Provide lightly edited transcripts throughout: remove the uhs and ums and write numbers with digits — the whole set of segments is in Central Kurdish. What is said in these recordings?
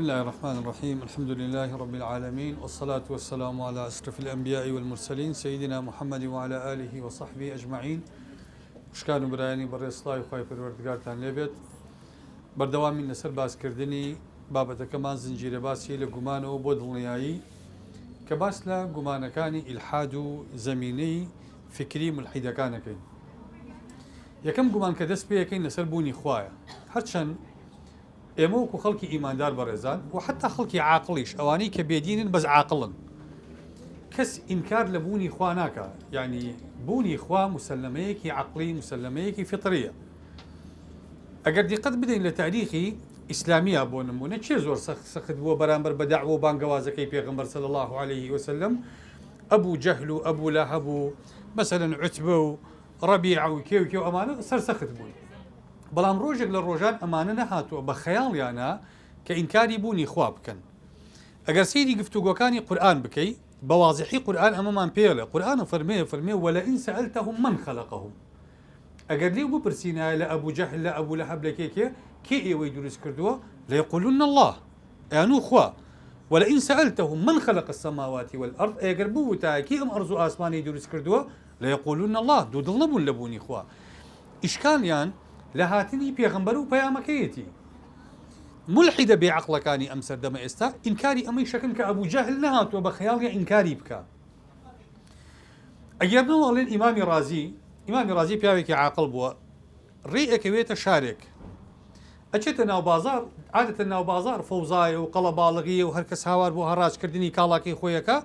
اللە الرحمن الرحیم الحمد للە رب العالمین والصلاة والسلام علی اشرف الانبیاء والمرسلین سیدنا محمد وعلی آله وصحبه اجمعین خوشکان و برایانی بەڕێز سڵاوی خوای پەروەردگارتان لێبێت بەردەوامین لەسەر باسکردنی بابەتەکەمان زنجیرە باسی لە گومانەوە بۆ دڵنیایی کە باس لە گومانەکانی ئیلحاد و زەمینەی فکری ملحیدەکانەکەین یەکەم گومان کە دەست پێەکەین لەسەر بوونی خوایە هەرچەند ئێمە وەکو خەڵکی ئیماندار بەڕێزان و حەتا خەڵکی عاقڵیش ئەوانەی کە بێدینن بەس عاقڵن کەس ئینکار لە بوونی خوا ناکا یعنی بوونی خوا مسلمەیەکی عەقڵی مسلمەیەکی فطریە ئەگەر دیقەت بدەین لە تاریخی ئیسلامیە بۆ نمونە کێ زۆر سەخت سەخت بووە بەرامبەر بە دەعوە و بانگەوازەکەی پێغەمبەر صلی الله علیه وسلم ئەبوو جەهل و ئەبوو لەهەب و مەسەلەن عوتبە و ڕەبیعە و کێ و کێ و ئەمانە سەرسەخت بوون بەڵام ڕۆژێک لە ڕۆژان ئەمانە نەهاتووە بە خەیاڵیانا کە ئینکاری بوونی خوا بکەن. ئەگەر سەیری گفتوگۆکانی قورئان بکەی بە وازحی قورئان ئەمەمان پێڵێ، قورئان ئەفەرمێ فەرمێ ولئن سألتهم من خلقهم ئەگەر لێو بپرسینایە لە ئەبو جەهل لە ئەبو لەهەب لە کێ کێ کێ ئێوەی دروست کردووە ليقولن الله ئەیانوو خوا ولئن سألتهم من خلق السماوات والأرض ئەگەر بوتایە کێ ئەم ئەرز و ئاسمانەی دروست کردووە ليقولن الله دوودڵ نەبوون لە بوونی خوا ئیشکالیان لە هاتنی پێغەمبەر و پەیامەکەیەتی. مولحیدە بێ عەقڵەکانی ئەم سەردەمە ئێستا ئینکاری ئەمەی شەکن کە ئەبوو جەهل نەهاتووە بە خەیاڵیا ئینکاری بکا. ئەگەرنەوە ئەڵێن ئیمامی ڕازی، ئیمامی ڕازی پیاوێکی عاقڵ بووە، ڕێی ئەکەوێتە شارێک ئەچێتە ناو بازاڕ، عادەتەن ناو بازاڕ فەوزایە و قەڵەباڵغییە و هەرکەس هاوار بۆ هەڕاجکردنی کاڵاکەی خۆیەکا،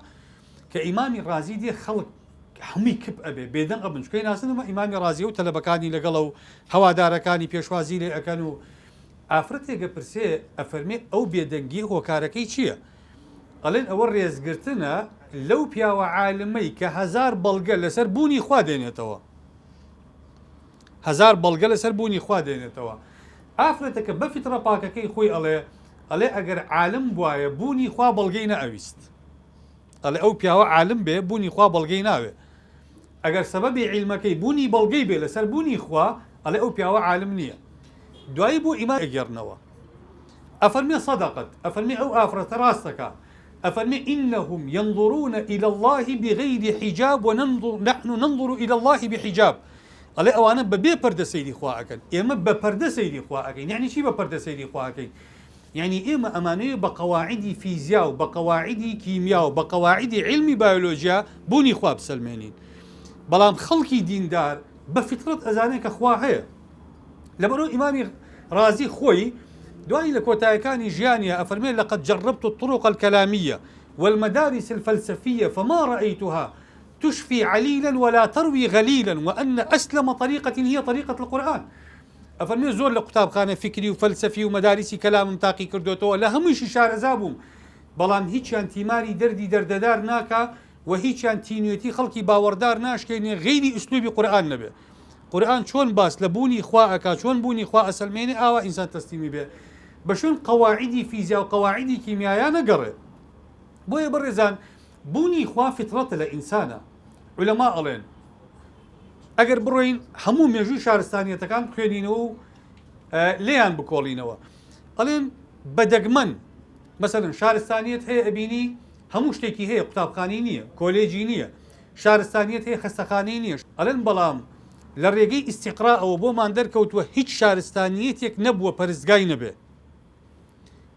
کە ئیمامی ڕازی دێ خەڵک هەمووی کپ ئەبێ بێدەنگ ئەبن چونکە ئەیناسن ئەمە ئیمامی ڕازیە و تەلەبەکانی لەگەڵە و هەوادارەکانی پێشوازی لێ ئەکەن و ئافرەتێک ئەپرسێ ئەفەرمێ ئەو بێدەنگیە هۆکارەکەی چییە؟ ئەڵێن ئەوە ڕێزگرتنە لەو پیاوە عالمەی کە هەزار بەڵگە لەسەر بوونی خوا دێنێتەوە هەزار بەڵگە لەسەر بوونی خوا دێنێتەوە ئافرەتەکە بە فیتڕە پاکەکەی خۆی ئەڵێ ئەڵێ ئەگەر عالم بوایە بوونی خوا بەڵگەی نەئەویست ئەڵێ ئەو پیاوە عالم بێ بوونی خوا بەڵگەی ناوێ ئەگەر سەبەبی عیلمەکەی بوونی بەڵگەی بێ لەسەر بوونی خوا ئەڵێ ئەو پیاوە عالم نییە دوایی بۆ ئیمان ئەگێڕنەوە ئەفەرمێ صدقت ئەفەرمێ ئەو ئافرەتە ڕاستەکا ئەفەرمێ إنهم ينظرون إلى الله بغير حجاب وننظر نحن ننظر إلى الله بحجاب ئەڵێ ئەوانە بە بێ پەردە سەیری خوا ئەکەن ئێمە بە پەردە سەیری خوا ئەکەین یعنی چی بە پەردە سەیری خوا ئەکەین یانی ئێمە ئەمانەوێ بە قەواعیدی فیزیا و بە قەواعیدی کیمیا و بە قەواعیدی عیلمی بایۆلۆجیا بوونی خوا بسەلمێنین. بەڵام خەڵکی دیندار بە فیتڕەت ئەزانێ کە خوا هەیە. لەبەرئەوە ئیمامی ڕازی خۆی دوایی لە کۆتایەکانی ژیانیا ئەفەرمێ لقد جربت الطرق الكلامیە والمدارس الفلسفیە فما رأیتها تشفی علیلا ولا تروی غلیلا وان اسلم طریقە هی طریقە القرآن. ئەفەرموێ زۆر لە قوتابخانە فیکری و فەلسەفی و مەداریسی کەلامم تاقی کردۆتەوە لە هەموویشی شارەزا بووم بەڵام هیچیان تیماری دەردی دەردەدار ناکا و هیچیان تینوێتی خەڵکی باوەڕدار ناشکێنێ غەیری ئوسلوبی قورئان نەبێ قورئان چۆن باس لە بوونی خوا ئەکا چۆن بوونی خوا ئەسەلمێنێ ئاوا ئینسان تەسلیمی بێ بە شوێن قەواعیدی فیزیا و قەواعیدی کیمیایا نەگەڕێ بۆیە بەڕێزان بوونی خوا فیتڕەتە لە ئینسانا عولەما ئەڵێن ئەگەر بڕۆین هەموو مێژووی شارستانیەتەکان بخوێنینەوە و لێیان بکۆڵینەوە ئەڵێن بە دەگمەن مەسەلەن شارستانیەت هەیە ئەبینی هەموو شتێکی هەیە قوتابخانەی نییە کۆلێجی نییە شارستانیەت هەیە خەستەخانەی نییە ئەڵێن بەڵام لە ڕێگەی ئیستیقرائەوە بۆمان دەرکەوتووە هیچ شارستانیەتێک نەبووە پەرستگای نەبێ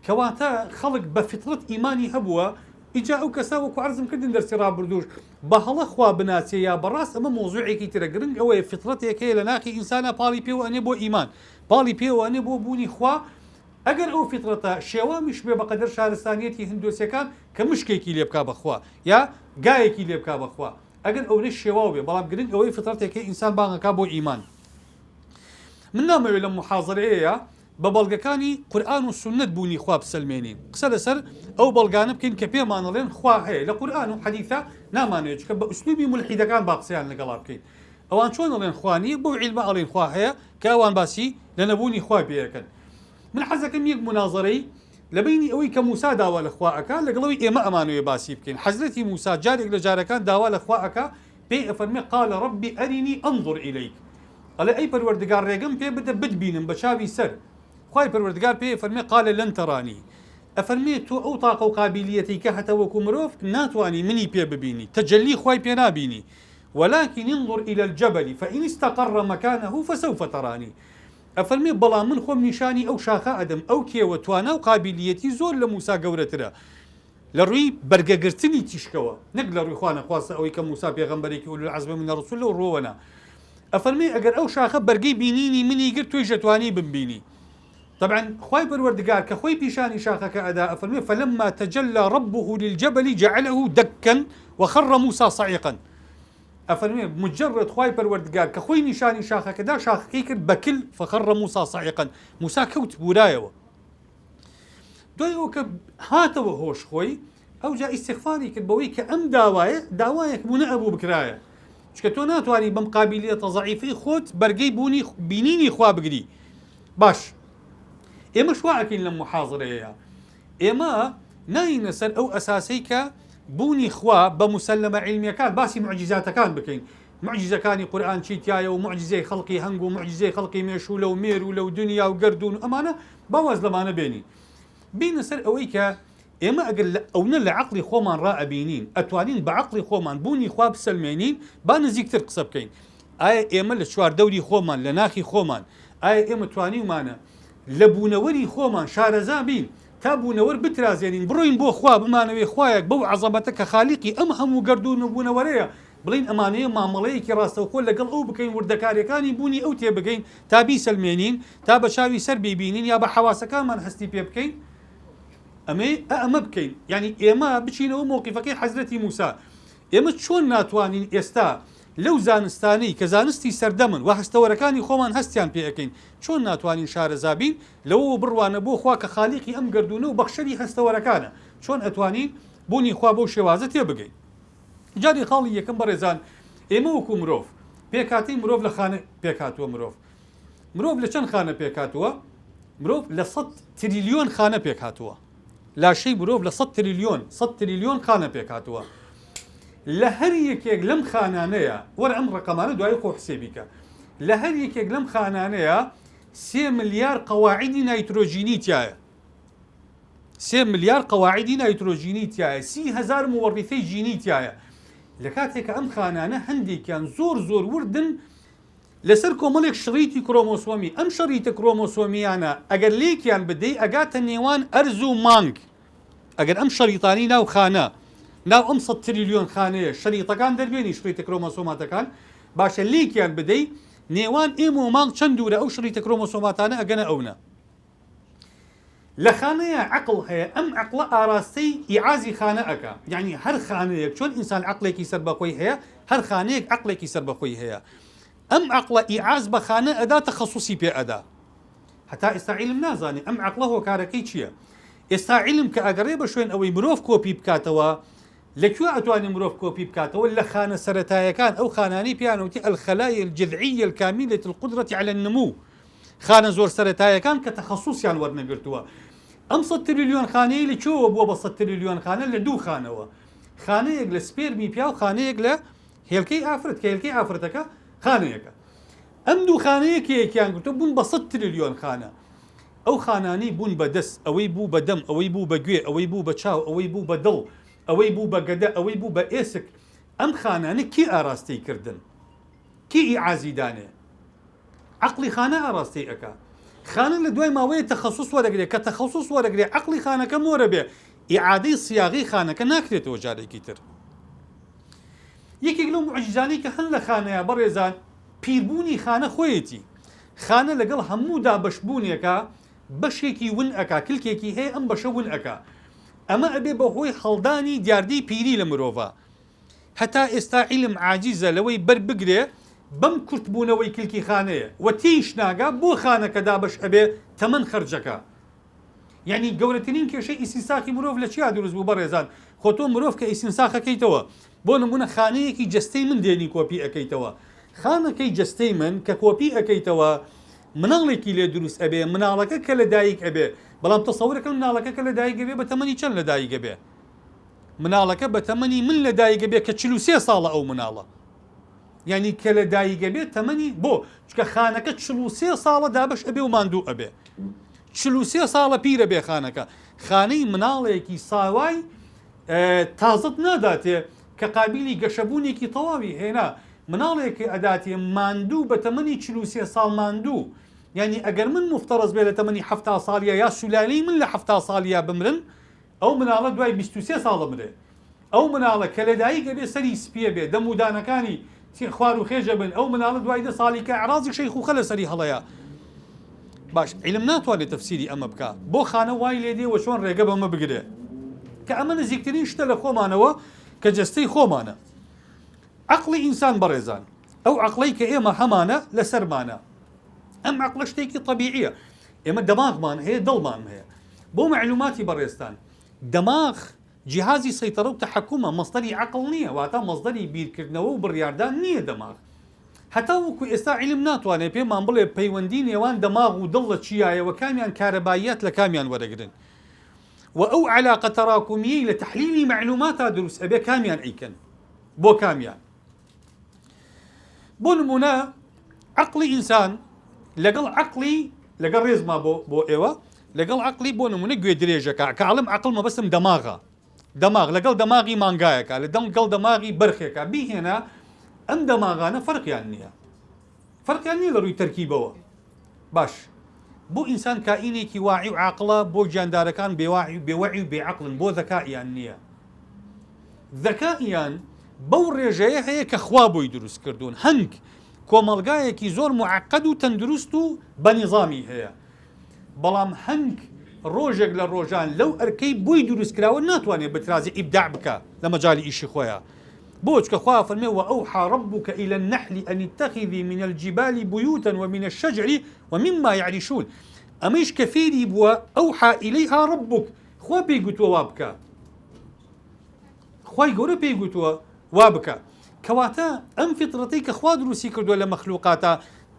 کەواتە خەڵک بە فیتڕەت ئیمانی هەبووە، ئینجا ئەو کەسە وەکو عەرزم کردن دەرسی ڕابردووش بە هەڵە خوا بناسێ یا بە ڕاست ئەمە مەوزوعێکی ترە، گرنگ ئەوەیە فیتڕەتێک هەیە لە ناخی ئینسانا پاڵی پێوە ئەنێ بۆ ئیمان، پاڵی پێوە ئەنێ بۆ بوونی خوا، ئەگەر ئەو فیتڕەتە شێوامیش بێ بەقەدەر شارستانیەتی هندۆسیەکان کە مشکێکی لێ بکا بە خوا یا گایەکی لێ بکا بە خوا ئەگەر ئەونەش شێواو بێ بەڵام گرنگ ئەوەیە فیتڕەتێک هەیە ئینسان بانگ ئەکا بۆ ئیمان. من نامەوێ لەم موحازەرەیەیا بە بەڵگەکانی قورئان و سوننەت بوونی خوا بسەلمێنین، قسە لەسەر ئەو بەڵگانە بکەین کە پێمان ئەڵێن خوا هەیە لە قورئان و حەدیثا نامانەوێت چونکە بە ئوسلوبی مولحیدەکان با قسەیان لەگەڵا بکەین ئەوان چۆن ئەڵێن خوا نییە بەو عیلمە ئەڵێن خوا هەیە کە ئەوان باسی لە نەبوونی خوا پێ ئەکەن من حەزەکەم یەک مونازەرەی لە بەینی ئەوەی کە موسا داوا لە خوا ئەکا لەگەڵ ئەوەی ئێمە ئەمانەوێ باسی بکەین حەزرەتی موسا جارێک لە جارەکان داوا لە خوا ئەکا پێی ئەفەرمێ قال رب ارنی انظر الیک ئەڵێ ئەی پەروەردگار ڕێگەم پێ بدە بتبینم بە چاوی سەر، خوای پەروەردگار پێی ئەفەرمێ قال لن ترانی. ئەفەرمێ تۆ ئەو تاقە و قابیلیەتەی کە هەتە وەکو مرۆڤ ناتوانی منی پێ ببینی، تەجەلی خوای پێ نابینی، ولکن انظر الی الجبل فان استقر مکانه فسوف ترانی، ئەفەرمێ بەڵام من خۆم نیشانی ئەو شاخە ئەدەم، ئەو کێوە توانا و قابیلیەتی زۆر لە موسا گەورەترە لە ڕووی بەرگەگرتنی تیشکەوە، نەک لە ڕووی خوا نەخواستە ئەوەی کە موسا پێغەمبەرێکی اولو العزم من الرسل لەو ڕووەوە نا. ئەفەرمێ ئەگەر ئەو شاخە بەرگەی بینینی منی گرت تۆیش ئەتوانی بمبینی. تەبعەن خوای پەروەردگار کە خۆی پیشانی شاخەکە ئەدا ئەفەرموێ فلما تجلی ربه للجبل جعله دکا وخر موسی صعقا ئەفەرموێ مجرد خوای پەروەردگار کە خۆی نیشانی شاخەکە دا شاخەکەی کرد بە کل فخر موسی صعقا موسی کەوت بورایەوە دوای ئەوە کە هاتەوە هۆش خۆی ئەوجا ئیستیغفاری کرد بەوەی کە ئەم داوایە داوایەک بوو نەئەبوو بکرایە چونکە تۆ ناتوانی بەم قابیلیەتە زەعیفەی خۆت بەرگەی بوونی بینینی خوا بگری باش ئێمەش وا ئەکەین لەم محازرەیە ئێمە ناینە سەر ئەو ئەساسەی کە بوونی خوا بە مسلمە عیلمیەکان باسی معجزاتەکان بکەین معجزەکانی قورئان چی تایە و معجزەی خەڵقی هەنگ و معجزەی خەڵقی مێشوولە و مێر و لەو دنیا و گەردوون و ئەمانە با واز لەمانە بێنین بینە سەر ئەوەی کە ئێمە ئەگەر لە ئەونە لە عەقڵی خۆمان ڕا ئەبینین ئەتوانین بە عەقڵی خۆمان بوونی خوا بسەلمێنین با نزیکتر قسە بکەین ئایا ئێمە لە چواردەوری خۆمان لە ناخی خۆمان ئایا ئێمە توانیومانە لە بوونەوەری خۆمان شارەزا بین تا بوونەوەر بترازێنین بڕۆین بۆ خوا بمانەوێ خوایەک بەو عەزەمەتە کە خالیقی ئەم هەموو گەردوون و بوونەوەرەیە بڵێین ئەمانەیە مامەڵەیەکی ڕاستەوخۆ لەگەڵ ئەو بکەین وردەکاریەکانی بوونی ئەو تێبگەین تا بیسەلمێنین تا بە چاوی سەر بیبینین یا بە حەواسەکانمان هەستی پێ بکەین ئەمەی ئە ئەمە بکەین یانی ئێمە بچینەوە مەوقیفەکەی حەزرەتی موسا ئێمە چۆن ناتوانین ئێستا لەو زانستانەی کە زانستی سەردەمن و هەستەوەرەکانی خۆمان هەستیان پێ ئەکەین چۆن ناتوانین شارەزا بین لەوەوە بڕوانە بۆ خوا کە خالیقی ئەم گەردوونە و بەخشەری هەستەوەرەکانە چۆن ئەتوانین بوونی خوا بەو شێوازە تێبگەین جاری خاڵی یەکەم بەڕێزان ئێمە وەکو مرۆڤ پێکهاتەی مرۆڤ لە خانە پێکهاتووە مرۆڤ مرۆڤ لە چەند خانە پێکهاتووە؟ مرۆڤ لە سەد تریلیۆن خانە پێکهاتووە. لاشەی مرۆڤ لە سەد تریلیۆن، سەد تریلیۆن خانە پێکهاتووە. لە هەر یەکێک لەم خانانەیە، وەرە ئەم ڕەقەمانە دوایی خۆ حسێبی کە. لە هەر یەکێک لەم خانانەیە سێ ملیار قەواعیدی نایترۆجینی تیایە. سێ ملیار قەواعیدی نایترۆجینی تیایە، 30,000 موەڕیثەی جینی تیایە. لە کاتێک کە ئەم خانانە هەندێکیان زۆر زۆر وردن لەسەر کۆمەڵێک شڕیتی کرۆمۆسۆمی، ئەم شەڕیتە کرۆمۆسۆمییانە ئەگەر لێکیان بدەی ئەگاتە نێوان ئەرز و مانگ، ئەگەر ئەم شەڕیتانەی ناو خانە، ناو ئەم سەد تریلیۆن خانەیە شەریتەکان دەربێنی شڕیتە کرۆمۆسۆماتەکان، باشە لێکیان بدەی نێوان ئێمە و مانگ چەند دوورە ئەو شڕیتە کرۆمۆسۆماتانە ئەگەنە ئەونە. لە خانەیا عەقڵ هەیە ئەم عەقڵە ئاراستەی ئیعازی خانە ئەکا یانی هەر خانەیەک چۆن ئینسان عەقڵێکی سەربەخۆی هەیە هەر خانەیەک عەقڵێکی سەربەخۆی هەیە ئەم عەقڵە ئیعاز بە خانە ئەدا تەخەسوسی پێ ئەدا هەتا ئێستا عیلم نازانێ ئەم عەقڵە هۆکارەکەی چییە ئێستا عیلم کە ئەگەڕێ بە شوێن ئەوەی مرۆڤ کۆپی بکاتەوە لە کوێ ئەتوانێ مرۆڤ کۆپی بکاتەوە لە خانە سەرەتایەکان ئەو خانانەی پێیان وتی الخلايا الجذعية الكاملة القدرة على النمو خانە زۆر سەرەتایەکان کە تەخەسوسیان وەرنەگرتووە. ئەم سەد تریلیۆن خانەیە لە کوێوە بووە بە سەد تریلیۆن خانە؟ لە دوو خانەوە. خانەیەک لە سپێرمی پیاو، خانەیەک لە هێلکەی ئافرەت، کە هێلکەی ئافرەتەکە خانەیەکە. ئەم دوو خانەیە کە یەکیان گرتووە بوون بە سەد تریلیۆن خانە. ئەو خانانەی بوون بە دەست، ئەوەی بوو بە دەم، ئەوەی بوو بە گوێ، ئەوەی بوو بە چاو، ئەوەی بوو بە دڵ، ئەوەی بوو بە گەدە، ئەوەی بوو بە ئێسک، ئەم خانانە کێ ئاراستەی کردن؟ کێ ئیعازی دانێ؟ عەقڵی خانە ئاڕاستەی ئەکا. خانە لە دوای ماوەیە تەخەسوس وەرەگرێ، کە تەخەسوس وەرەگرێ عەقڵی خانەکە مۆرە بێ، ئیعادەی سیاغەی خانەکە ناکرێتەوە جارێکی تر. یەکێک لەو موعجیزانەی کە هەن لە خانەیا بەڕێزان پیربوونی خانە خۆیەتی. خانە لەگەڵ هەموو دابەشبوونێکا بەشێکی ون ئەکا، کلکێکی هەیە ئەم بەشە ون ئەکا. ئەمە ئەبێ بە هۆی هەڵدانی دیاردەی پیری لە مرۆڤا. هەتا ئێستا عیلم عاجیزە لەوەی بەر بگرێ بەم کورت بوونەوەی کلکی خانەیە و تێیش ناگا بۆ خانە کە دابەش ئەبێ تەمەن خەرجەکا یەعنی گەورەترین کێشەی ئیستینساخی مرۆڤ لە چیا دروست بوو بەڕێزان خۆ تۆ مرۆڤ کە ئیستینساخ ئەکەیتەوە بۆ نمونە خانەیەکی جەستەی من دێنی کۆپی ئەکەیتەوە خانەکەی جەستەی من کە کۆپی ئەکەیتەوە مناڵێکی لێ دروست ئەبێ مناڵەکە کە لە دایک ئەبێ بەڵام تەسەورەکەم مناڵەکە کە لە دایک ئەبێ بە تەمەنی چەند لە دایک ئەبێ مناڵەکە بە تەمەنی من لە دایک ئەبێ کە 43 ساڵە ئەو مناڵە یعنی کە لە دایک ئەبێ تەمەنی بۆ چکە خانەکە 43 ساڵە دابش ئەبێ و ماندوو ئەبێ. 43 ساڵە پیرە بێ خانەکە. خانەی مناڵێکی ساوای تازەت ناداتێ کە قابیلی گەشەبوونێکی تەواوی هەیە نا مناڵێک ئەداتێ ماندوو بە تەمەنی 43 ساڵ ماندوو یانی ئەگەر من موفتەڕەز بێ لە تەمەنی 70 ساڵیا یا سولالەی من لە 70 ساڵیا بمرن ئەو مناڵە دوای 23 ساڵ ئەمرێ ئەو مناڵە کە لەدایک ئەبێ سەری سپیە بێ دەم و دانەکانی خوار و خێژە بن ئەو مناڵە دوای دە ساڵی کە ئەعرازی شەیخوخە لەسەری هەڵەیە باش عیلم ناتوانێت تەفسیری ئەمە بکا بۆ خانە وای لێ دێ وە چۆن ڕێگە بەمە بگرێ کە ئەمە نزیکترین شتە لە خۆمانەوە کە جەستەی خۆمانە عەقڵی ئینسان بەڕێزان ئەو عەقڵەی کە ئێمە هەمانە لەسەرمانە ئەم عەقڵە شتێکی طبیعیە ئێمە دەماغمان هەیە دڵمان هەیە بۆ معلوماتی بەڕێزتان دەماغ جیهازی سەیتەڕە و تەحەکومە، مەسدەری عەقڵ نییە، واتە مەسدەری بیرکردنەوە و بڕیاردان نییە دەماغ. هەتاوەکو ئێستا عیلم ناتوانێ پێمان بڵێ پەیوەندی نێوان دەماغ و دڵ لە چیایە و کامیان کارەباییات لە کامیان وەرەگرن و ئەو عەلاقە تەراکومییەی لە تەحلیلی مەعلوماتا دروست ئەبێ کامیان ئەیکەن بۆ کامیان. بۆ نموونە عەقڵی ئینسان لەگەڵ عەقڵی لەگەڵ ڕێزما بۆ بۆ ئێوە لەگەڵ عەقڵی بۆ نموونە گوێ درێژەکە کە ئەڵێم عەقڵ مەبەستم دەماغە دەماغ لەگەڵ دەماغی مانگایەکە لە دەم گەڵ دەماغی بەرخێکە بیهێنە ئەم دەماغانە فەرقیان نییە فەرقیان نییە لە ڕووی تەرکیبەوە باش بۆ ئینسان کائینێکی واعی و عاقڵە بۆ گیاندارەکان بێواعی و بێوەعی و بێعەقڵن بۆ ذەکائیان نییە ذەکائیان بەو ڕێژەیە هەیە کە خوا بۆی دروست کردوون هەنگ کۆمەڵگایەکی زۆر معقد و تەندروست و بە نیزامی هەیە بەڵام هەنگ ڕۆژێک لە ڕۆژان لەو ئەرکەی بۆی دروست کراوە ناتوانێت بترازێ ئیبداع بکا لە مەجالی ئیشی خۆیا بۆ چونکە خوا ئەفەرمێ وأوحی ربک الی النحل ان اتخذی من الجبال بیوتا ومن الشجر ومما یعرشون ئەمەیش کە فێری بووە أوحی الیها ربک خوا پێی گوتووە وا بکە خوای گەورە پێی گوتووە وا بکە کەواتە ئەم فیتڕەتەی کە خوا دروستی کردووە لە مەخلوقاتا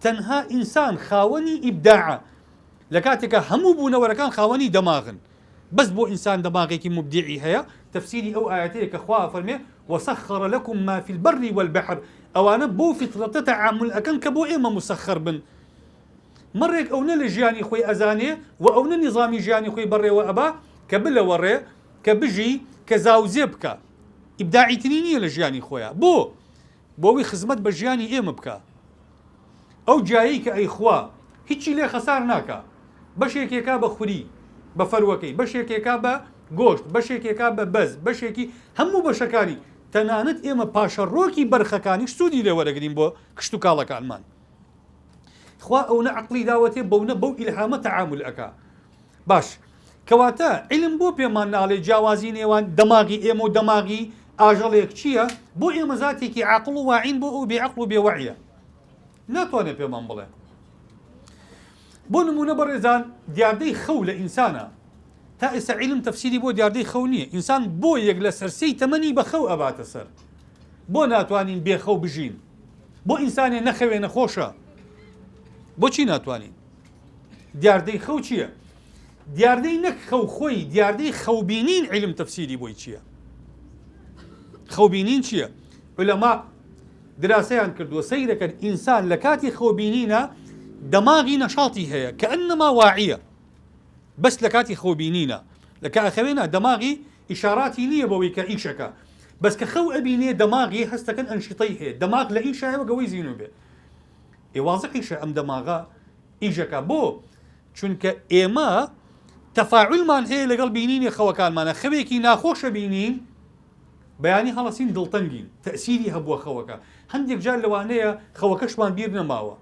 تەنها ئینسان خاوەنی ئیبداعە لە کاتێکا هەموو بوونەوەرەکان خاوەنی دەماغن بەس بۆ ئینسان دەماغێکی موبدیعی هەیە تەفسیری ئەو ئایەتەیە کە خوا ئەفەرمێ وسخر لکم ما فی البر والبحر ئەوانە بەو فیتڕەتە تەعامول ئەکەن کە بۆ ئێمە مسخر بن مەڕێک ئەونە لە ژیانی خۆی ئەزانێ و ئەونە نیزامی ژیانی خۆی بەڕێوە ئەبا کە بلەوەڕێ کە بژی کە زاوزێ بکا ئیبداعی تری نییە لە ژیانی خۆیا بۆ؟ بۆ ئەوەی خزمەت بە ژیانی ئێمە بکا ئەو گیایەی کە ئەیخوا هیچی لێ خەسار ناکا بەشێکێکا بە خوری بە فەروەکەی بەشێکێکا بە گۆشت بەشێکێکا بە بەز بەشێکی هەموو بەشەکانی تەنانەت ئێمە پاشەڕۆکی بەرخەکانیش سوودی لێ وەرەگرین بۆ کشتوکاڵەکانمان خوا ئەونە عەقڵی داوەتێ بەونە بەو ئیلهامە تەعامول ئەکا باش کەواتە عیلم بۆ پێمان ناڵێ جیاوازی نێوان دەماغی ئێمە و دەماغی ئاژەڵێک چییە؟ بۆ ئێمە زاتێکی عاقڵ و واعین بۆ ئەو بێ عەقڵ و بێ وەعیە ناتوانێت پێمان بڵێ. بۆ نمونە بەڕێزان دیاردەی خەو لە ئینسانە تا ئێستا عیلم تەفسیری بۆ دیاردەی خەو نییە ئینسان بۆ یەک لەسەر سێی تەمەنی بە خەو ئەباتە سەر بۆ ناتوانین بێ خەو بژین بۆ ئینسانێ نەخەوێ نەخۆشە بۆچی ناتوانین دیاردەی خەو چییە؟ دیاردەی نەک خەو خۆی دیاردەی خەوبینین عیلم تەفسیری بۆی چییە؟ خەوبینین چییە؟ علەما دراسەیان کردووە سەیرەکەن ئینسان لە کاتی خەوبینینە دەماغی نەشاڵی هەیە کە ئەنەما واعیە بەس لە کاتی خەوبینینە لە کە ئەخەوێنە دەماغی ئیشاراتی نییە بەوەی کە ئیشەکە بەس کە خەو ئەبینێ دەماغی هەستەکەن ئەنشیتەی هەیە دەماغ لە ئیشایە وەگەوەی زینوو بێ ئێ وازحیشە ئەم دەماغە ئیشەکە بۆ چونکە ئێمە تەفاعولمان هەیە لەگەڵ بینینی خەوەکانمانە خەوێکی ناخۆشە بینین بەیانی هەڵەسین دڵتەنگین تەسیری هەبووە خەوەکە هەندێک جار لەوانەیە خەوەکەشمان بیر نەماوە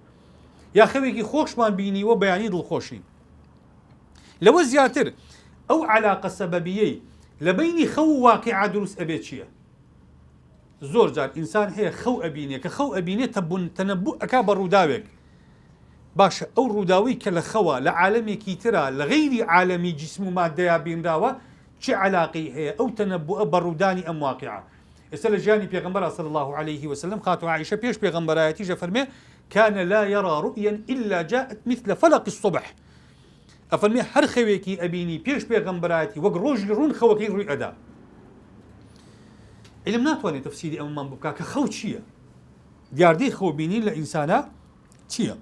یا خەوێکی خۆشمان بینیوە بەیانی دڵخۆشین لەوە زیاتر ئەو علاقە سەبەبیەی لە بینی خەو و واقعا دروست ئەبێت چییە؟ زۆر جار ئینسان هەیە خەو ئەبینێ کە خەو ئەبینێ تەبون تەنەبوء ئەکا بە ڕووداوێک باشە ئەو ڕووداوەی کە لە خەوە لە عالەمێکی ترا لە غەیری عالەمی جیسم و مادەیا بینراوە چ عەلاقەی هەیە ئەو تەنەبوءە بە ڕوودانی ئەم واقیعە ئێستا لە ژیانی پێغەمبەرا صلی اللە علیه وسلم خاتوو عائشە پێش پێغەمبەرایەتیش ئەفەرمێ کان لا یری رؤیا الا جاءت مثل فلق الصبح ئەفەرمێ هەر خەوێکی ئەبینی پێش پێغەمبەرایەتی وەک ڕۆژی ڕوون خەوەکەی ڕووی ئەدا. عیلم ناتوانێت تەفسیری ئەمەمان بۆ بکا کە خەو چییە؟ دیاردەی خەو بینین لە ئینسانا چییە؟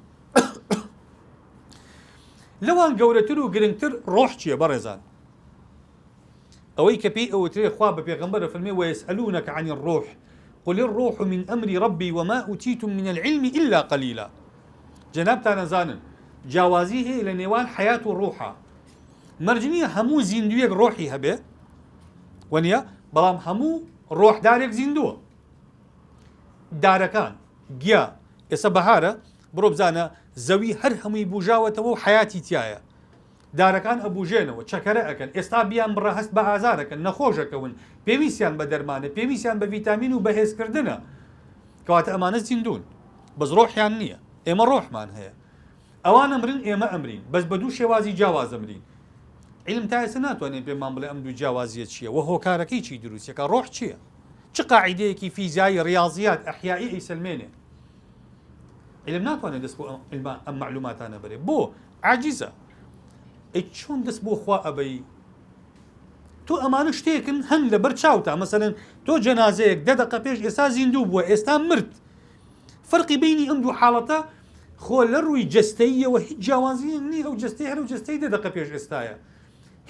لەوان گەورەتر و گرنگتر ڕۆح چییە بەڕێزان؟ ئەوەی کە پێی ئەوترێ خوا بە پێغەمبەر ئەفەرمێ ویسئلونک عن الروح قل الروح من امر ربی وما اوتیتم من العلم الا قلیلا جەنابتان ئەزانن جیاوازی هەیە لە نێوان حەیات و ڕوحا مەرج نییە هەموو زیندوویەک ڕۆحی هەبێ وەنیە بەڵام هەموو ڕۆحدارێک زیندووە دارەکان گیا ئێستا بەهارە بڕۆ بزانە زەوی هەر هەمووی بژاوەتەوە و حیاتی تایە دارەکان ئەبوژێنەوە، چەکەرە ئەکەن، ئێستا بیان بڕە هەست بە ئازار ئەکەن، نەخۆش ئەکەون، پێویستیان بە دەرمانە، پێویستیان بە ڤیتامین و بەهێزکردنە. کەواتە ئەمانە زیندوون، بەس ڕۆحیان نییە. ئێمە ڕۆحمان هەیە. ئەوان ئەمرن، ئێمە ئەمرین، بەس بە دوو شێوازی جیاواز ئەمرین. عیلم تا ئێستا ناتوانێت پێمان بڵێ ئەم دوو جیاوازییە چییە و هۆکارەکەی چی دروستی ئەکا، ڕۆح چییە؟ چ قاعیدەیەکی فیزیایی، ڕیاضیات، ئەحیائی ئەیسەلمێنێ؟ عیلم ناتوانێت دەست بۆ ئەم عیلمە ئەم مەعلوماتانە بەرێ. بۆ؟ عاجزە. ئەی چۆن دەست بۆ خوا ئەبەی؟ تۆ ئەمانە شتێکن هەن لەبەر چاوتا مەسەلەن تۆ جەنازەیەک دە دەقە پێش ئێستا زیندوو بووە ئێستا مرد فەرقی بینی ئەم دوو حاڵەتە خۆ لە ڕووی جەستەییەوە هیچ جیاوازییەک نییە ئەو جەستەی هەر ئەو جەستەی دە دەقە پێش ئێستایە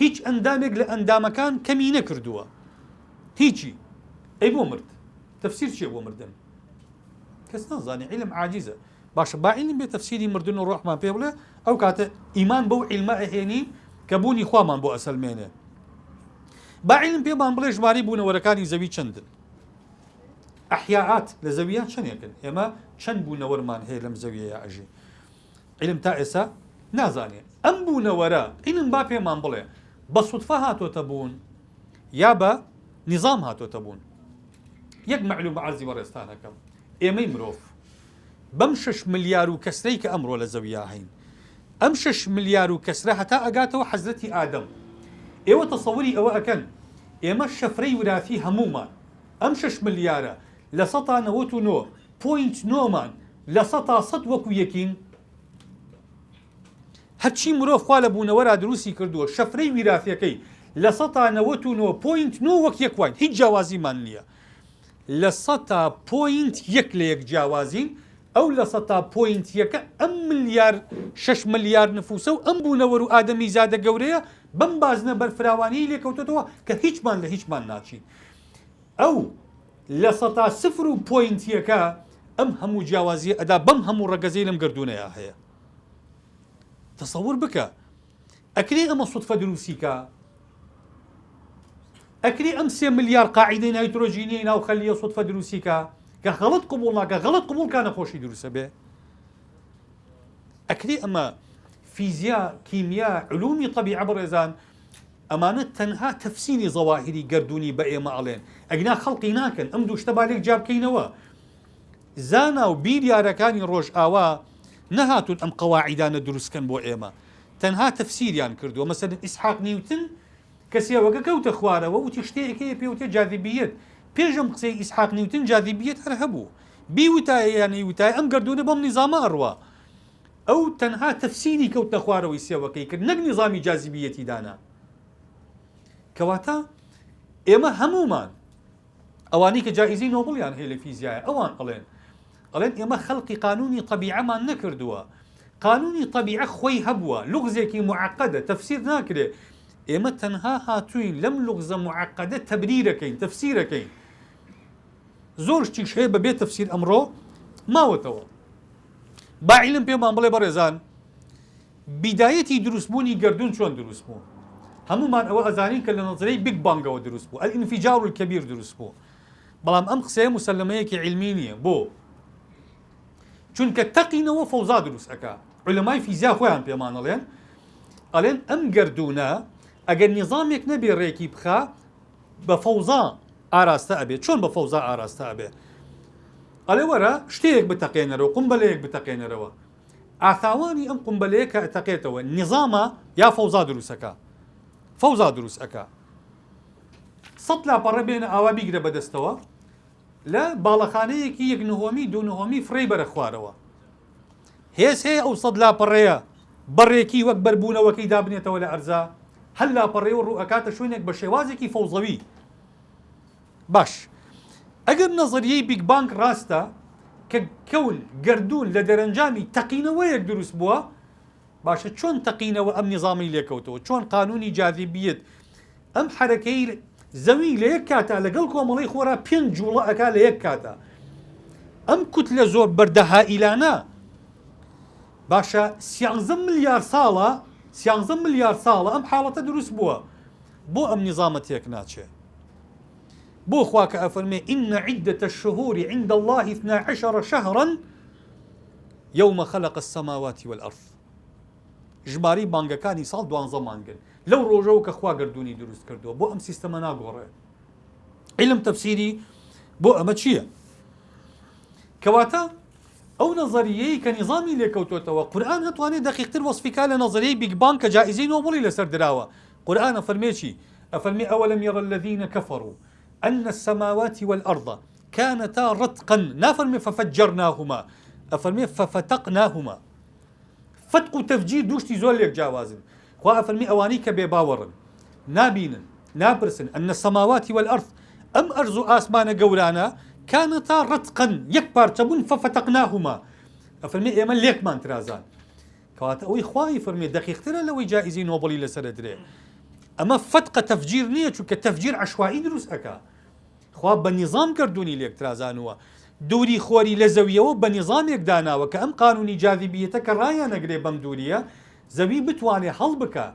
هیچ ئەندامێک لە ئەندامەکان کەمی نەکردووە هیچی ئەی بۆ مرد تەفسیر چییە بۆ مردن کەس نازانێ عیلم عاجزە باشە با عیلم بێ تەفسیری مردن و ڕۆحمان پێ بڵێ ئەو کاتە ئیمان بەو عیلمە ئەهێنین کە بوونی خوامان بۆ ئەسەلمێنێ با عیلم پێمان بڵێ ژمارەی بوونەوەرەکانی زەوی چەندن ئەحیاعات لە زەویە چەندێکن ئێمە چەند بوونەوەرمان هەیە لەم زەویەیە ئەژی عیلم تا ئێستا نازانێ ئەم بوونەوەرە عیلم با پێمان بڵێ بە سودفە هاتۆتە بوون یا بە نیزام هاتۆتە بوون یەک مەعلومە عەرزی بەڕێزتان ئەکەم ئێمەی مرۆڤ بەم شەش ملیار و کەسرەی کە ئەمڕۆ لە زەویا هەین ئەم شەش ملیار و کەسرە هەتا ئەگاتەوە حەزرەتی ئادەم ئێوە تەسەوری ئەوە ئەکەن ئێمە شەفرەی وراثی هەموومان ئەم شەش ملیارە 99.9 مان 100% وەکو یەکین هەرچی مرۆڤ خوا لە بوونەوەرا دروستی کردووە شەفرەی ویراسیەکەی 99.9 وەک یەک واین هیچ جیاوازیمان نییە 0.1% لە یەک جیاوازین ئەو 0.1% ەکە ئەم ملیار شەش ملیار نفوسە و ئەم بوونەوەر و ئادەمیزادە گەورەیە بەم بازنە بەرفراوانیەی لێکەوتۆتەوە کە هیچمان لە هیچمان ناچین ئەو 0.1% ەکە ئەم هەموو جیاوازیە ئەدا بەم هەموو ڕەگەزەی لەم گەردوونەیا هەیە تەسەور بکە ئەکرێ ئەمە سودفە دروستی کا؟ ئەکرێ ئەم سێ ملیار قاعیدەی نایترۆجینیەی ناو خەلیە سودفە دروستی کا کە غەڵەت قبوڵ ناکە غەڵەت قبوڵ کا نەخۆشی دروسە بێ؟ ئەکرێ ئەمە فیزیا کیمیا علومی طبیعە بەڕێزان ئەمانە تەنها تەفسیری زەواهیری گەردوونی بە ئێمە ئەڵێن ئەگینا خەڵقی ناکەن ئەم دوو شتە با لێک جیا بکەینەوە زانا و بیریارەکانی ڕۆژئاوا نەهاتوون ئەم قەواعیدانە دروست کەن بۆ ئێمە تەنها تەفسیریان کردووە مەسەلەن ئیسحاق نیوتن کە سێوەکە کەوتە خوارەوە وتی شتێک هەیە پێ وتێ جاذبیەت پێش ئەم قسەی ئیسحاق نیوتن جاذبیەت هەر هەبوو بیوتایە یان نەیوتایە ئەم گەردوونە بەم نیزامە ئەڕوا ئەو تەنها تەفسیری کەوتنە خوارەوەی سێوەکەی کرد نەک نیزامی جاذبیەتی دانا کەواتە ئێمە هەموومان ئەوانەی کە جائیزەی نۆبڵیان هەیە لە فیزیایە ئەوان ئەڵێن ئەڵێن ئێمە خەلقی قانونی تەبیعەمان نەکردووە قانونی تەبیعە خۆی هەبووە لوغزێکی معقدە تەفسیر ناکرێ ئێمە تەنها هاتوین لەم لوغزە معقدە تەبریرەکەین تەفسیرەکەین زۆر شتیش هەیە بەبێ تەفسیر ئەمڕۆ ماوەتەوە با عیلم پێمان بڵێ بەڕێزان بیدایەتی دروستبوونی گەردوون چۆن دروست بوو؟ هەموومان ئەوە ئەزانین کە لە نەزرەی Big Bang ەوە دروست بوو، الانفجار الکبیر دروست بوو. بەڵام ئەم قسەیە موسەلەمەیەکی عیلمی نییە. بۆ؟ چونکە تەقینەوە فەوزا دروست ئەکا. عولەمای فیزیا خۆیان پێمان ئەڵێن، ئەڵێن ئەم گەردوونە ئەگەر نیزامێک نەبێ ڕێکی بخا بە فەوزا ئاراستە ئەبێ. چۆن بە فەوزا ئاراستە ئەبێ؟ ئەڵێ وەرە شتێک بتەقێنەرەوە، قومبەلەیەک بتەقێنەرەوە. ئاساوانی ئەم قومبەلەیە کە ئەتەقێتەوە نیزامە یا فەوزا دروست ئەکا؟ فەوزا دروست ئەکا. سەت لاپەڕە بێنە ئاوا بیگرە بەدەستەوە لە باڵەخانەیەکی یەک نهۆمی دوو نهۆمی فڕێی بەرە خوارەوە. هێز هەیە ئەو سەت لاپەڕەیە بەڕێکی وەک بەربوونەوەکەی دابنێتەوە لە ئەرزا؟ هەر لاپەڕەیە و ڕوو ئەکاتە شوێنێک بە شێوازێکی فەوزەوی. باش ئەگەر نەزەریەی Big Bang ڕاستە کە کەون، گەردوون، لە دەرەنجامی تەقینەوەیەک دروست بووە، باشە چۆن تەقینەوە ئەم نیزامەی لێکەوتەوە؟ چۆن قانونی جاذبیەت ئەم حەرەکەی زەوی لە یەک کاتا لەگەڵ کۆمەڵەی خۆرا پێنج جوڵە ئەکا لە یەک کاتا ئەم کوتلە زۆر بەردە هائیلانە باشە سیانزە ملیار ساڵە سیانزە ملیار ساڵە ئەم حاڵەتە دروست بووە بۆ ئەم نیزامە تێک ناچێ بۆ خوا کە ئەفەرمێ إن عدة الشهور عند الله اثنا عشر شهرا يوم خلق السماوات والأرض ژمارەی مانگەکانی ساڵ دوانزە مانگن لەو ڕۆژەوە کە خوا گەردوونی دروست کردووە بۆ ئەم سیستەمە ناگۆڕێ عیلم تەفسیری بۆ ئەمە چییە؟ کەواتە ئەو نەزەریەی کە نیزامی لێکەوتۆتەوە قورئان ئەتوانێت دەقیقتر وەسفی کا لە نەزەریەی بیگ بانگ کە جائیزەی نۆبڵی لەسەر دراوە قورئان ئەفەرمێ چی؟ ئەفەرمێ ئەوەلم یەڕ الذین کەفەروا ان السماوات والارض کانتا رتقا نافەرمێ ففجرناهما ئەفەرمێ ففتقناهما فتق و تفجیر دوو شتی زۆر لێک جیاوازن خوا ئەفەرمێ ئەوانەی کە بێباوەڕن نابینن ناپرسن ان السماوات والارض ئەم ئەرز و ئاسمانە گەورانە کانتا رتقا یەک پارچە بوون ففتقناهما ئەفەرمێ ئێمە لێکمان ترازان کەواتە ئەوەی خوا ئەیفەرمێ دەقیقترە لەوەی جائیزەی نۆبڵی لەسەر ئەدرێ ئەمە فتقە تەفجیر نییە چونکە تەفجیر عەشوایی دروست ئەکا خوا بە نیزام گەردوونی لێک ترازانووە دووری خۆری لە زەویەوە بە نیزامێک داناوە کە ئەم قانونی جاذبیەتە کە ڕایانەگرێ بەم دووریە زەوی بتوانێ هەڵبکا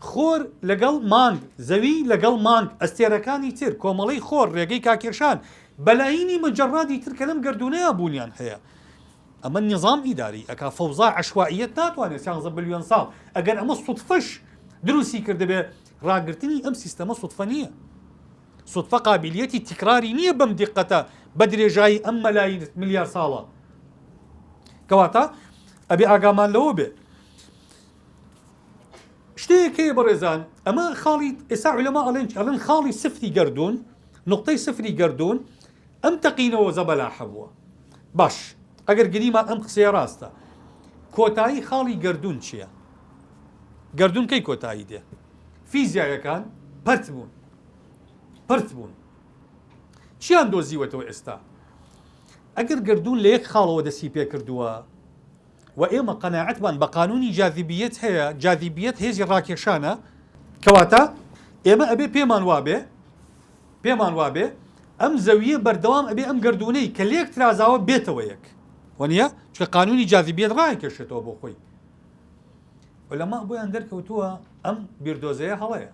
خۆر لەگەڵ مانگ زەوی لەگەڵ مانگ ئەستێرەکانی تر کۆمەڵەی خۆر ڕێگەی کاکێشان بەلایینی مجەڕادی تر کە لەم گەردوونەیا بوونیان هەیە ئەمە نیزام ئیداری ئەکا فەوزا عەشوائیەت ناتوانێت سیانزە بلیۆن ساڵ ئەگەر ئەمە سوتفەش دروستی کردبێ ڕاگرتنی ئەم سیستەمە سوتفە نییە سوتفە قابلیەتی تکراری نییە بەم دیقەتە بە درێژایی ئەم مەلاین ملیار ساڵە کەواتە ئەبێ ئاگامان لەوە بێ شتێک هەیە بەڕێزان ئەمە خاڵی ئێستا علەما ئەڵێن ئەڵێن خاڵی سفری گەردوون نقطەی سفری گەردوون ئەم تەقینەوە زەبەلاحە بووە. باش ئەگەر گریمان ئەم قسەیە ڕاستە کۆتایی خاڵی گەردوون چییە؟ گەردوون کەی کۆتایی دێ؟ فیزیایەکان پەرت بوون پەرت بوون چیان دۆزیوەتەوە ئێستا؟ ئەگەر گەردوون لە یەک خاڵەوە دەستی پێکردووە و ئێمە قەناعەتمان بە قانونی جاذبیەت هەیە، جاذبیەت هێزی ڕاکێشانە، کەواتە ئێمە ئەبێ پێمان وابێ پێمان وابێ ئەم زەوییە بەردەوام ئەبێ ئەم گەردوونەی کە لێک ترازاوە بێتەوە یەک وەنیە؟ چونکە قانونی جاذبیەت ڕایکێشێتەوە بۆ خۆی. عولەما بۆیان دەرکەوتووە ئەم بیردۆزەیە هەڵەیە.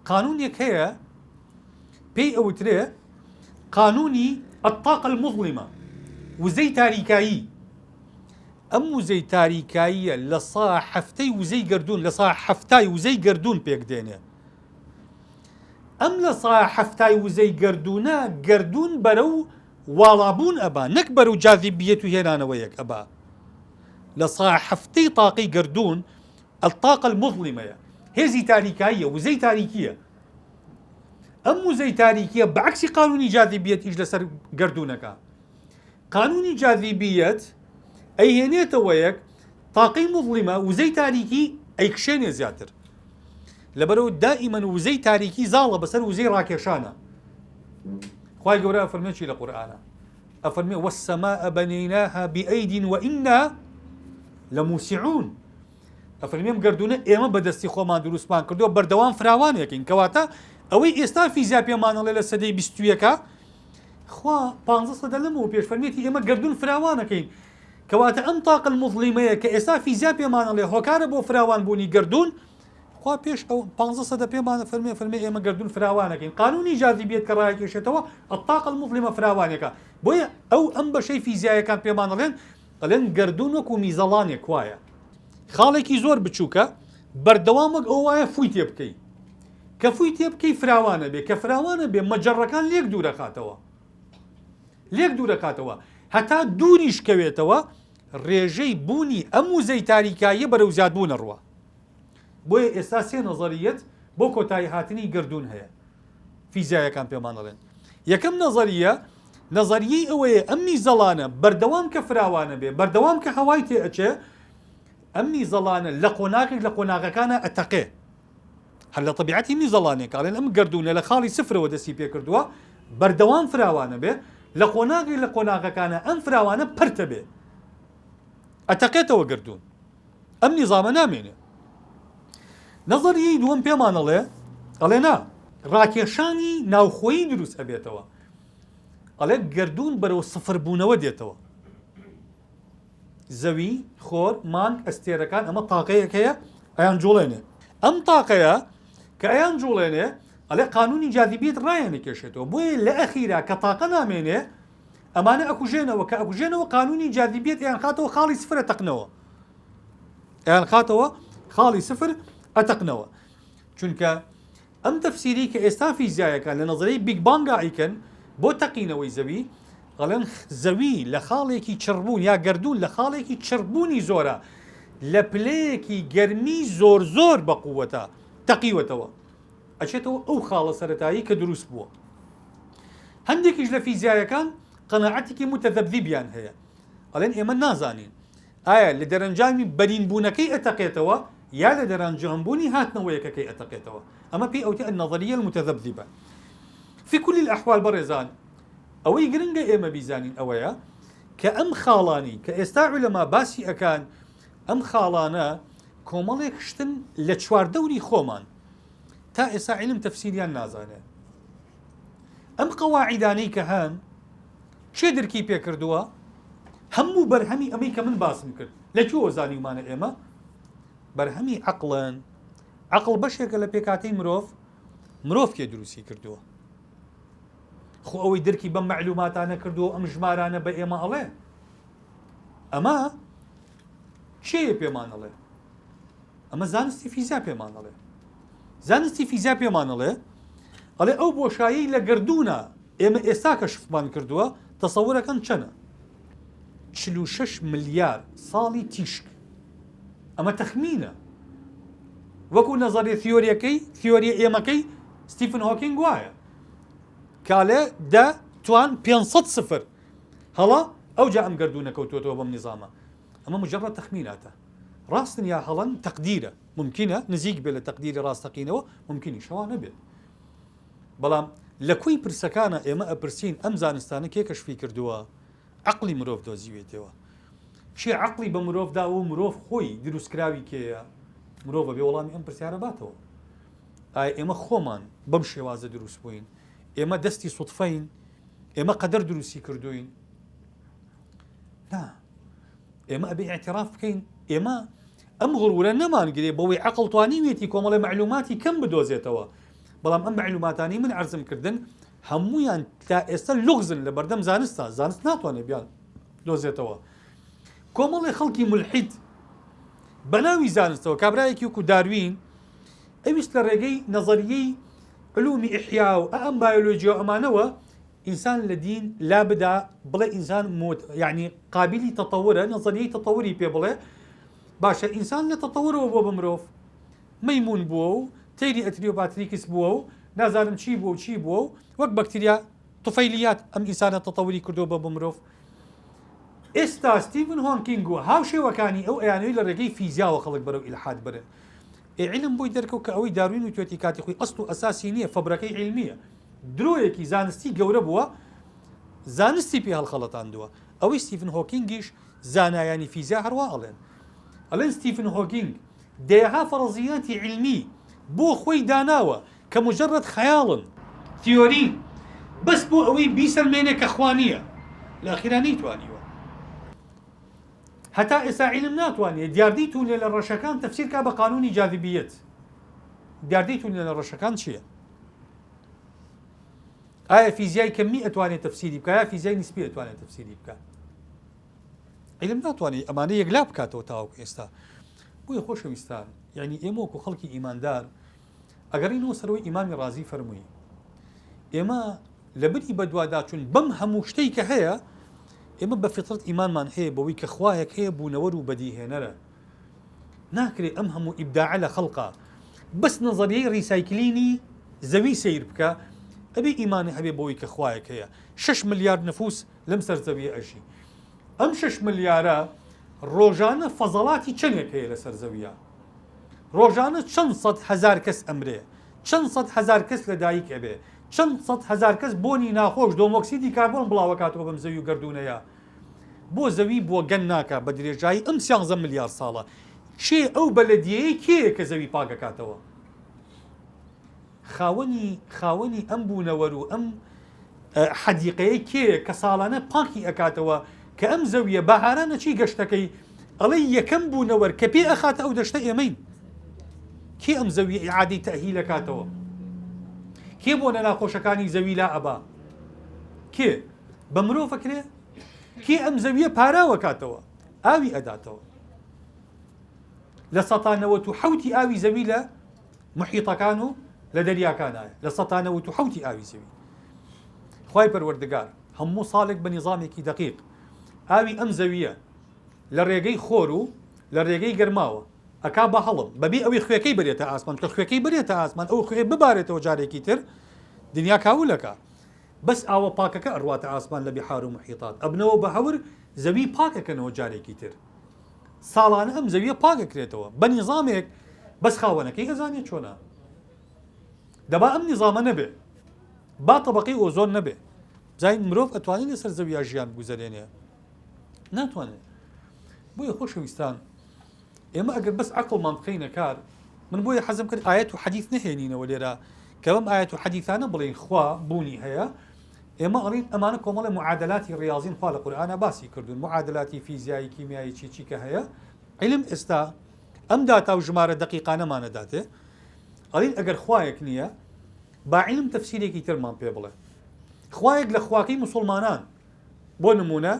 قانونێک هەیە پێی ئەوترێ قانونی الطاقە المظلمە وزەی تاریکایی ئەم وزەی تاریکاییە لە سا حەفتەی وزەی گەردوون لە سا حەفتای وزەی گەردوون پێک دێنێ ئەم لە سا حەفتای وزەی گەردوونە گەردوون بەرەو واڵابوون ئەبا نەک بەرەو جاذبیەت و هێنانەوەیەک ئەبا لە سا حەفتەی تاقی گەردوون الطاقە المظلمە یە، هێزی تاریکاییە، وزەی تاریکییە. ئەم وزەی تاریکییە بە عەکسی قانونی جاذبیەت ئیش لەسەر گەردوون ئەکا. قانونی جاذبیەت ئەیهێنێتەوە یەک، تاقەی مظلمە، وزەی تاریکی ئەیکشێنێ زیاتر. لەبەرئەوە دائیمەن وزەی تاریکی زاڵە بەسەر وزەی ڕاکێشانە. خوای گەورە ئەفەرمێ چی لە قورئانا؟ ئەفەرمێ والسماء بنیناها بأید وإنا لموسعون. ئەفەرمێم گەردوونە ئێمە بە دەستی خۆمان دروستمان کردووە بەردەوام فراوانێکین کەواتە ئەوەی ئێستا فیزیا پێمان ئەڵێ لە سەدەی بیستویەکە خوا پانزە سەدە لەمەوە پێش فەرمیەتی ئێمە گەردوون فراوانەکەین کەواتە ئەم تاقە المظلمەیە کە ئێستا فیزیا پێمان ئەڵێ هۆکارە بۆ فراوانبوونی گەردوون خوا پێش ئەو پانزە سەدە پێمانە فەرمێ فەرمێ ئێمە گەردوون فراوانەکەین قانونی جاذبیەت کە ڕایکێشێتەوە الطاقە المظلمە فراوانەکە بۆیە ئەو ئەم بەشەی فیزیایەکان پێمان ئەڵێن ئەڵێن گەردوون وەکو میزەڵانێک وایە خاڵێکی زۆر بچووکە بەردەوام وەک ئەوە وایە فووی تێ بکەی کە فووی تێ بکەی فراوانە بێ کە فراوانە بێ مەجەڕەکان لێک دوورەخاتەوە لێک دوورەکاتەوە هەتا دووریش کەوێتەوە ڕێژەی بوونی ئەم وزەی تاریکاییە بەرەو زیادبوون ئەڕوا بۆیە ئێستا سێ نەزەریەت بۆ کۆتایی هاتنی گەردوون هەیە فیزیایەکان پێمان دەڵێن یەکەم نەزەریە نەزەریەی ئەوەیە ئەم میزەڵانە بەردەوام کە فراوانە بێ بەردەوام کە هەوای تێ ئەچێ ئەم میزەڵانە لە قۆناغێک لە قۆناغەکانە ئەتەقێ هەر لە تەبیعەتی میزەڵانێک ئەڵێن ئەم گەردوونە لە خاڵی سفرەوە دەستی پێکردووە بەردەوام فراوانە بێ لە قۆناغێک لە قۆناغەکانە ئەم فراوانە پەرتە بێ ئەتەقێتەوە گەردوون. ئەم نیزامە نامێنێ. نەزەریەی دووەم پێمان ئەڵێ، ئەڵێ نا، ڕاکێشانی ناوخۆیی دروست ئەبێتەوە. ئەڵێ گەردوون بەرەو سفر بوونەوە دێتەوە. زەوی، خۆر، مانگ، ئەستێرەکان ئەمە تاقەیەک هەیە ئەیان جوڵێنێ. ئەم تاقەیە کە ئەیان جوڵێنێ ئەڵێ قانونی جاذبیەت ڕایانەکێشێتەوە. بۆیە لە ئەخیرا کە تاقە نامێنێ ئەمانە ئەکوژێنەوە، کە ئەکوژێنەوە قانونی جاذبیەت ئەیانخاتەوە خاڵی سفر ئەتەقنەوە. ئەیانخاتەوە خاڵی سفر ئەتەقنەوە. چونکە ئەم تەفسیرەی کە ئێستا فیزیایەکان لە نەزەرەی بیگ بانگا ئەیکەن بۆ تەقینەوەی زەوی، ئەڵێن زەوی لە خاڵێکی چڕبوون یا گەردوون لە خاڵێکی چڕبوونی زۆرە لە پلەیەکی گەرمی زۆر زۆر بە قووەتە تەقیوەتەوە ئەچێتەوە ئەو خاڵە سەرەتایی کە دروست بووە. هەندێکیش لە فیزیایەکان قەناعەتێکی متذبذبیان هەیە ئەڵێن ئێمە نازانین ئایا لە دەرەنجامی بەرین بوونەکەی ئەتەقێتەوە یا لە دەرەنجامبوونی هاتنەوەیەکەکەی ئەتەقێتەوە؟ ئەمە پێی ئەوتێ النظریە المتذبذبە. فی کل الاحوال بەڕێزان ئەوەی گرنگە ئێمە بیزانین ئەوەیە کە ئەم خاڵانی کە ئێستا عولەما باسی ئەکان ئەم خاڵانە کۆمەڵێک شتن لە چواردەوری خۆمان تا ئێستا عیلم تەفسیریان نازانێ. ئەم قەواعیدانەی کە هەن کێ درکی پێ کردووە؟ هەموو بەرهەمی ئەمەی کە من باسم کرد لە کوێوە زانیومانە ئێمە؟ بەرهەمی عەقڵن. عەقڵ بەشێکە لە پێکهاتەی مرۆڤ، مرۆڤ کێ دروستی کردووە؟ خۆ ئەوەی درکی بەم مەعلوماتانە کردووە و ئەم ژمارانە بە ئێمە ئەڵێ ئەمە کێیە پێمان ئەڵێ؟ ئەمە زانستی فیزیا پێمان ئەڵێ. زانستی فیزیا پێمان ئەڵێ ئەڵێ ئەو بۆشایی لە گەردوونە ئێمە ئێستا کەشفمان کردووە تەسەورەکەن چەنە؟ 46 ملیار ساڵی تیشک. ئەمە تەخمینە. وەکو نەزەریە تیۆریەکەی تیۆریە ئێمەکەی ستیفن هۆکینگ وایە کالێ دە توان 500 سفر هەڵە ئەوجا ئەم گەردوونە کەوتووەتەوە بەم نیزامە. ئەمە مجرد تەخمیناتە ڕاستن یا هەڵەن تەقدیرە مومکینە نزیک بێت لە تەقدیری ڕاستەقینەوە مومکینیشە وا نەبێت بەڵام لە کۆی پرسەکانە ئێمە ئەپرسین ئەم زانستانە کێ کەشفی کردووە عەقڵی مرۆڤ دۆزیوێتەوە کێ عەقڵی بە مرۆڤ داوە و مرۆڤ خۆی دروستکراوی کێیە مرۆڤ بێ وەڵامی ئەم پرسیارە باتەوە ئایا ئێمە خۆمان بەم شێوازە دروست بووین ئێمە دەستی سوتفەین ئێمە قەدەر دروستی کردوین نا ئێمە ئەبێ ئیعتراف بکەین ئێمە ئەم غرورە نەمانگرێ بەوەی عەقڵ توانیویەتی کۆمەڵێ مەعلوماتی کەم بدۆزێتەوە بەڵام ئەم مەعلوماتانەی من عەرزم کردن هەموویان تا ئێستا لوغزن لە بەردەم زانستا زانست ناتوانێت بیان دۆزێتەوە کۆمەڵێ خەڵکی ملحید بەناوی زانستەوە کابرایەکی وەکو داروین ئەویش لە ڕێگەی نەزەریەی علومی ئیحیا و ئەم بایۆلۆجیا ئەمانەوە ئینسان لە دین لا بدا بڵێ ئینسان مت یعنی قابلی تەتەورە نەزەریەی تەتەوری پێ بڵێ باشە ئینسان لە تەتەورەوە بووە بە مرۆڤ مەیمون بووە و تەیری ئەتریۆباتریکس بووە و نازانم چی بووە و چی بووە و وەک بەکتریا طفیلیات ئەم ئینسانە تەتەوری کردووە بە بە مرۆڤ ئێستا ستیڤن هۆنکینگ و هاوشێوەکانی ئەو ئەیانەوەی لە ڕێگەی فیزیاوە خەڵک بەرەو ئیلحاد بەرن ئێ عیلم بۆی دەرکەوت کە ئەوەی داروین وتوێتی کاتی خۆی ئەسڵ و ئەساسی نییە فەبرەکەی عیلمییە درۆیەکی زانستی گەورە بووە زانستی پێ هەڵخەڵەتاندووە ئەوەی ستیفن هۆکینگیش زانایانی فیزیا هەروا ئەڵێن ئەڵێن ستیفن هۆکینگ دەیەها فەڕەزیاتی عیلمی بۆ خۆی داناوە کە مجرد خەیاڵن تیۆرین بەس بۆ ئەوەی بیسەلمێنێ کە خوا نییە لە ئەخیرا نەیتوانیوە هەتا ئێستا عیلم ناتوانێ دیاردەی تونێلە ڕەشەکان تەفسیر کا بە قانونی جاذبیەت دیاردەی تونێلە ڕەشەکان چییە؟ ئایا فیزیای کەمی ئەتوانێت تەفسیری بکە یا فیزیای نسبی ئەتوانێت تەفسیری بکە علم ناتوانێت ئەمانە یەکلا بکاتەوە تاوەکو ئێستا بۆیە خۆشەویستان یعنی ئێمە وەکو خەڵکی ئیماندار ئەگەڕینەوە سەرەوەی ئیمامی ڕازی فەرمووی ئێمە لەبری بەدواداچوون بەم هەموو شتەی کە هەیە ئێمە بە فیترەت ئیمانمان هەیە بەوەی کە خوایەک هەیە بوونەوەر و بەدیهێنەرە ناکرێ ئەم هەموو ئیبداعە لە خەڵقا بەس نەزەریەی ڕیسایکلینی زەوی سەیر بکە ئەبێ ئیمانت هەبێ بەوەی کە خوایەک هەیە شەش ملیارد نفوس لەم سەر زەویە ئەژی ئەم شەش ملیارە ڕۆژانە فەزەڵاتی چەنێک هەیە لەسەر زەویە ڕۆژانە چەند سەد هەزار کەس ئەمرێ چەند سەد هەزار کەس لە دایک ئەبێ چەند سەد هەزار کەس بۆنی ناخۆش دۆمۆکسیدی کاربۆن بڵاوەکاتەوە بەم زەوی و گەردوونەیە بۆ زەوی بۆگەن ناکا بە درێژایی ئەم سیانزە ملیار ساڵە؟ کێ ئەو بەلەدیەیە کێیە کە زەوی پاک ئەکاتەوە؟ خاوەنی خاوەنی ئەم بوونەوەر و ئەم حەدیقەیە کێیە کە ساڵانە پاکی ئەکاتەوە کە ئەم زەویە بەهارانە چی گەشتەکەی ئەڵێ یەکەم بوونەوەر کە پێ ئەخاتە ئەو دەشتە ئێمەین کێ ئەم زەویە ئیعادەی تەئهیل ئەکاتەوە کێ بۆنە ناخۆشەکانی زەوی لا ئەبا کێ بە مرۆڤ ئەکرێ کێ ئەم زەویە پاراوە کاتەوە ئاوی ئەداتەوە 97% ی ئاوی زەوی لە محیطەکان و لە دەریاکانایە 97% ی ئاوی زەوی خوای پەروەردگار هەموو ساڵێک بە نیزامێکی دەقیق ئاوی ئەم زەویە لە ڕێگەی خۆر و لە ڕێگەی گەرماوە ئەکا بە هەڵم بەبێ ئەوەی خوێکەی بەرێتە ئاسمان کە خوێکەی بەرێتە ئاسمان ئەو خوێ ببارێتەوە جارێکی تر دنیا کاولەکە بەس ئاوە پاکەکە ئەڕواتە ئاسمان لە بیحار و محیطات ئەبنەوە بە هەور زەوی پاک ئەکەنەوە جارێکی تر ساڵانە ئەم زەویە پاک ئەکرێتەوە بە نیزامێک بەس خاوەنەکەی ئەزانێت چۆنە دەبا ئەم نیزامە نەبێ با تەبقەی ئۆزۆن نەبێ زین مرۆڤ ئەتوانێت لەسەر زەویا ژیان بگوزەرێنێ ناتوانێت بۆیە خۆشەویستان ئێمە ئەگەر بەس عەقڵمان بخەینە کار، من بۆیە حەزم کرد ئایەت و حەدیث نەهێنینەوە لێرە کە بەم ئایەت و حەدیثانە بڵێین خوا بوونی هەیە، ئێمە ئەڵێین ئەمانە کۆمەڵێ معادلاتی ڕیاضین خوا لە قورئانا باسی کردوون، معادلاتی فیزیایی کیمیایی چی چی کە هەیە، عیلم ئێستا ئەم داتا و ژمارە دەقیقانەمان ئەداتێ، ئەڵێین ئەگەر خوایەک نییە با عیلم تەفسیرێکی ترمان پێ بڵێ، خوایەک لە خواکەی موسوڵمانان بۆ نموونە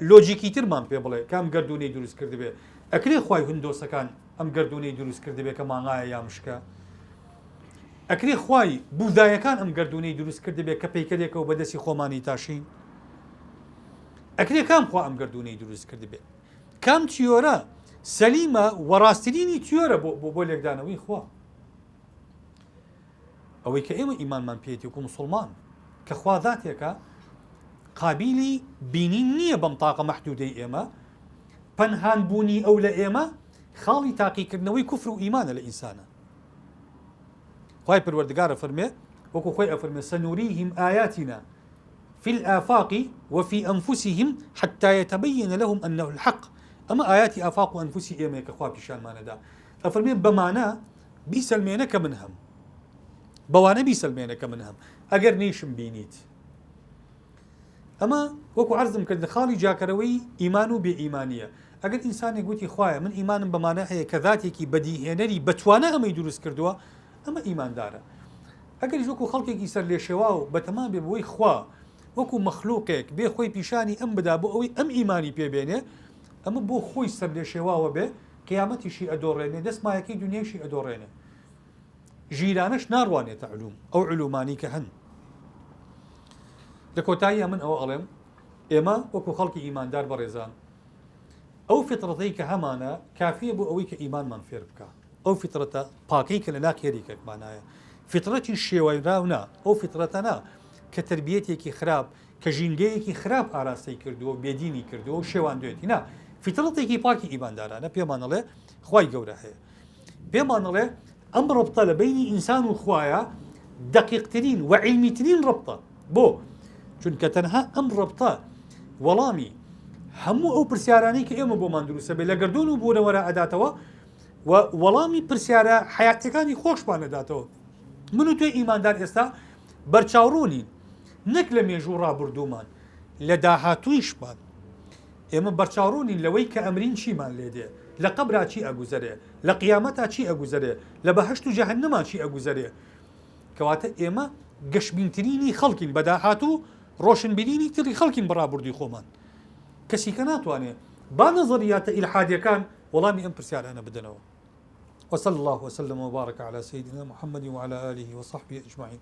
لۆجیکی ترمان پێ بڵێ کە ئەم گەردوونەی دروست کردبێ ئەکرێ خوای هندۆسەکان ئەم گەردوونەی دروست کردبێ کە مانگایە یا مشکە ئەکرێ خوای بوودایەکان ئەم گەردوونەی دروست کردبێ کە پەیکەرێکەوە بەدەستی خۆمانی تاشین ئەکرێ کام خوا ئەم گەردوونەی دروست کردبێ کام تیۆرە سەلیمە وەڕاسترینی تیۆرە بۆ بۆ لێکدانەوەی خوا ئەوەی کە ئێمە ئیمانمان پێیەتی وەکو موسڵمان کە خوا ذاتێکە قابیلی بینین نییە بەم تاقە مەحدودەی ئێمە، پەنهان بوونی ئەو لە ئێمە خاڵی تاقیکردنەوەی کوفر و ئیمانە لە ئینسانە. خوای پەروەردگار ئەفەرمێ وەکو خۆی ئەفەرمێ سنوریهم آیاتنا فی الآفاق وفی أنفسهم حتى يتبين لهم أنه الحق ئەمە ئاياتی ئافاق و ئەنفوسی ئێمەیە کە خوا پیشانمانەدا ئەفەرمێ بەمانە بیسەلمێنە کە من هەم. بەوانە بیسەلمێنە کە من هەم ئەگەر نەیشم بینیت. ئەمە وەکو عەرزم کرد خاڵی جیاکەرەوەی ئیمان و بێ ئیمانیە. ئەگەر ئینسانێک وتی خوایە من ئیمانم بەمانە هەیە کە ذاتێکی بەدیهێنەری بەتوانا ئەمەی دروست کردووە ئەمە ئیماندارە. ئەگەریش وەکو خەڵکێکی سەرلێشێواو بەتەما بێ بەوەی خوا وەکو مەخلوقێک بێ خۆی پیشانی ئەم بدا بۆ ئەوەی ئەم ئیمانی پێ بێنێ ئەمە بۆ خۆی سەرلێشێواوە بێ قیامەتیشی ئەدۆڕێنێ دەست مایەکەی دونیایشی ئەدۆڕێنێ ژیرانەش ناڕوانێتە علوم ئەو علومانی کە هەن لە کۆتاییە من ئەوە ئەڵێم ئێمە وەکو خەڵکی ئیماندار بەڕێزان ئەو فطرەتەی کە هەمانە کافیە بۆ ئەوەی کە ئیمانمان فێر بکە ئەو فطرەتە پاکەی کە لە ناخ هێریکەکمانایە فطرەتی شێوەراو نا ئەو فطرەتە نا کە تربیەتێکی خراپ کە ژینگەیەکی خراپ ئاراستەی کردووە و بێدینی کردووە و شێواندوێتی نا فیتڕەتێکی پاکی ئیماندارانە پێمان ئەڵێ خوای گەورە هەیە پێمان ئەڵێ ئەم ڕەبتە لە بینی ئینسان و خوایە دقیقترین و عیلمیترین ڕەبتە بۆ چونکە تەنها ئەم ڕەبتە وەڵامی هەموو ئەو پرسیارانەی کە ئێمە بۆمان دروستە بێ لە گردون و بوونەوەرە ئەداتەوە و وەڵامی پرسیارە حیاتەکانی خۆشمان ئەداتەوە من و تۆی ئیماندار ئێستا بەرچاوڕوونین نەک لە مێژوو ڕابوردوومان، لە داهاتوویشمان. ئێمە بەرچاوڕوونین لەوەی کە ئەمرین چیمان لێ دێ، لە قەبرا چی ئەگوزەرێ، لە قیامەتا چی ئەگوزەرێ، لە بەهەشت و جەهەننەما چی ئەگوزەرێ. کەواتە ئێمە گەشبینترینی خەڵکین بە داهاتوو، ڕۆشنبیرینی تری خەڵکین بە ڕابوردووی خۆمان. کەسی کە ناتوانێ با نەزەریاتە ئیلحادیەکان وەڵامی ئەم پرسیارانە بدەنەوە. وصلی اللە وسلم وبارک علی سیدنا محمد وعلی آله وصحبه اجمعین.